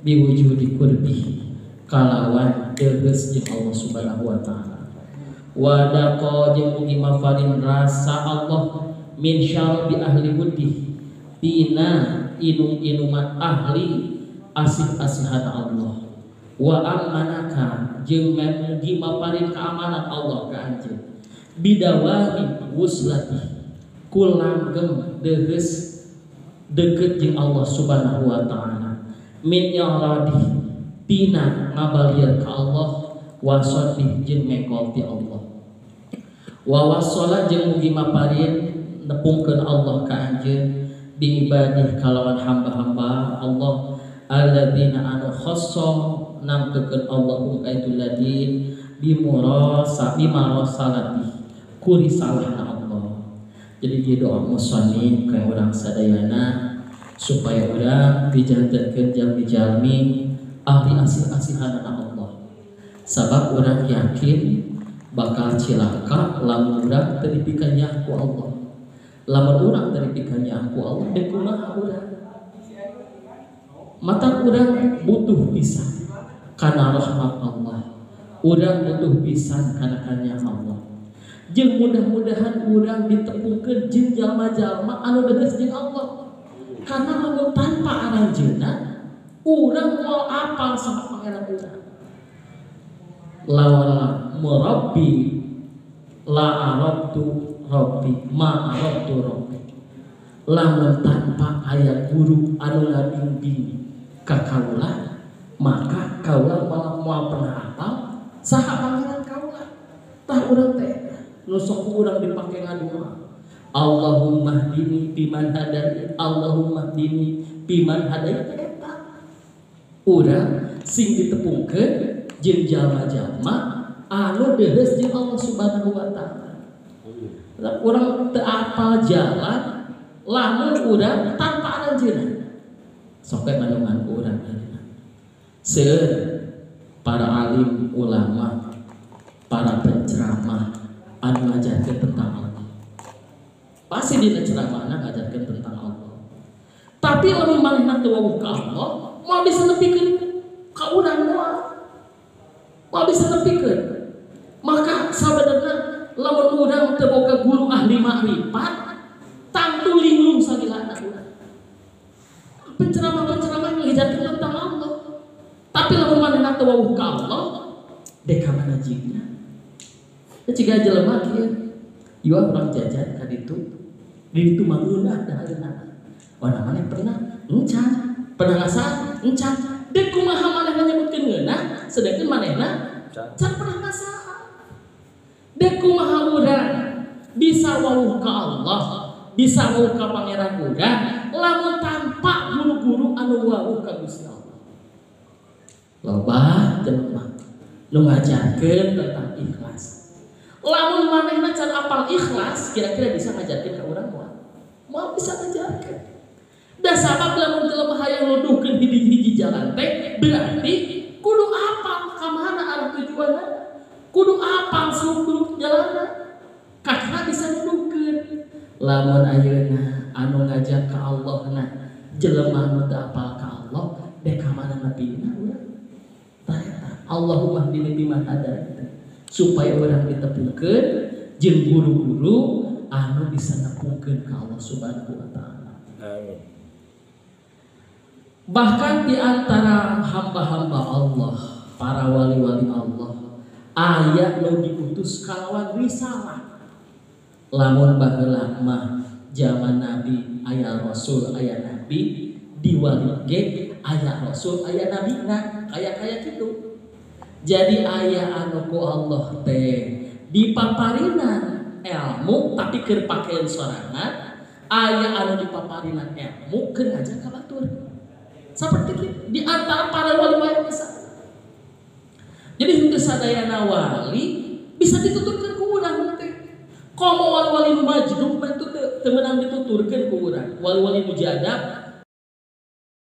biwujudi qurbi kalawan deges jeung Allah Subhanahu wa taala. Wa daqa jeung mugi mafarin rasa Allah min syarabi ahli wuddi tina inum-inuman ahli asih-asihan Allah. Wa amanaka jeung mugi maparin keamanan Allah ka anjeun bidawami wuslati kulanggeng deges deket jeung Allah Subhanahu wa taala min yaradi tina ngabalieur ka Allah wasodih jeung mengkol ti Allah. Wa wasala jeung mugi maparin nepungkeun Allah ka anjeun bi ibadih kalawan hamba-hamba Allah alladzina anu khassa namtukeun Allahum ka itu ladin bimurasa bimarasalati ku risalahna Allah. Jadi di doa musannif ka urang sadayana supaya urang dijantenkeun jalmi-jalmi ahli asih-asihanana Allah. Sabab urang yakin bakal cilaka lamun urang teu dipikanya ku Allah. Lamun urang teu dipikanya ku Allah deuk kumaha urang? Mata urang butuh pisan kana rahmat Allah. Urang butuh pisan kana kanya Allah. Jeung mudah-mudahan urang ditepungkeun jeung jalma-jalma anu deges jeung Allah. Karena lamun tanpa aranjeunna urang moal apal sama pangeran urang. Lawala murabbi la arabtu rabbi ma arabtu rabbi. Lamun tanpa aya guru anu ngabimbing ka kaula maka kaula moal pernah apal saha pangeran kaula. Tah urang teh nu sok urang dipake ngadoa Allahumma hdini biman hadait, Allahumma hdini biman hadait. Eta urang sing ditepungkeun jeung jalma-jalma anu dehes jeung Allah Subhanahu wa taala. Urang teu apal jalan lamun urang tanpa aranjeunna. Sok we bandungan ku urang ayeuna. Seueur para alim ulama, para penceramah anu ngajarkeun tentang Allah. Pasti dina ceramahna ngajarkeun tentang Allah. Tapi lamun manehna teu wawuh ka Allah, moal bisa nepikeun ka urang moal. Moal bisa nepikeun. Maka sabenerna lamun urang teu boga guru ahli makrifat, tangtu linglung sagilana urang. Penceramah-penceramah ngajarkeun tentang Allah. Tapi lamun manehna teu wawuh ka Allah, dek ka mana jigna? Jika jelema kieu, ieu urang jajan ka ditu, di ditu mah ngeunah dahareunana. Wah, maneh pernah encan, pernah ngasaan encan. Dek kumaha manehna nyebutkeun ngeunah, sedangkan manehna can pernah ngasaan. Dek kumaha urang bisa wawuh ka Allah, bisa wawuh ka pangeran urang lamun tanpa guru-guru anu wawuh ka Gusti Allah. Loba jelema nu ngajarkeun tentang ikhlas. Lamun manehna can apal ikhlas, kira-kira bisa ngajarkeun ka urang moal? Moal bisa ngajarkeun. Da sabab lamun jelema hayang nuduhkeun hiji-hiji jalan teh berarti kudu apal ka mana arah tujuanna, kudu apal suluk jalanna. Kakak bisa nuduhkeun. Lamun ayeuna anu ngajak ka Allahna jelema nu teu apal ka Allah, dek ka mana nepina urang? Tah eta Allahumma hdini biman hadait. Supaya orang ditepungkeun jeung guru-guru anu bisa nepungkeun ka Allah Subhanahu wa taala. Amin. Bahkan di antara hamba-hamba Allah, para wali-wali Allah, aya nu diutus kalawan risalah. Lamun baheula mah zaman Nabi aya rasul aya nabi, di wali ge aya rasul aya nabina, kaya-kaya kitu. Jadi aya anu ku Allah teh dipaparinan ilmu tapi keur pakeun sorangan, aya anu dipaparinan ilmu keur ngajak ka batur. Seperti itu di antara para wali-wali bisa. Jadi henteu sadayana wali bisa dituturkeun ku urang teh. Komo wali-wali nu majdub mah itu teu meunang dituturkeun ku urang. Wali-wali nu jadab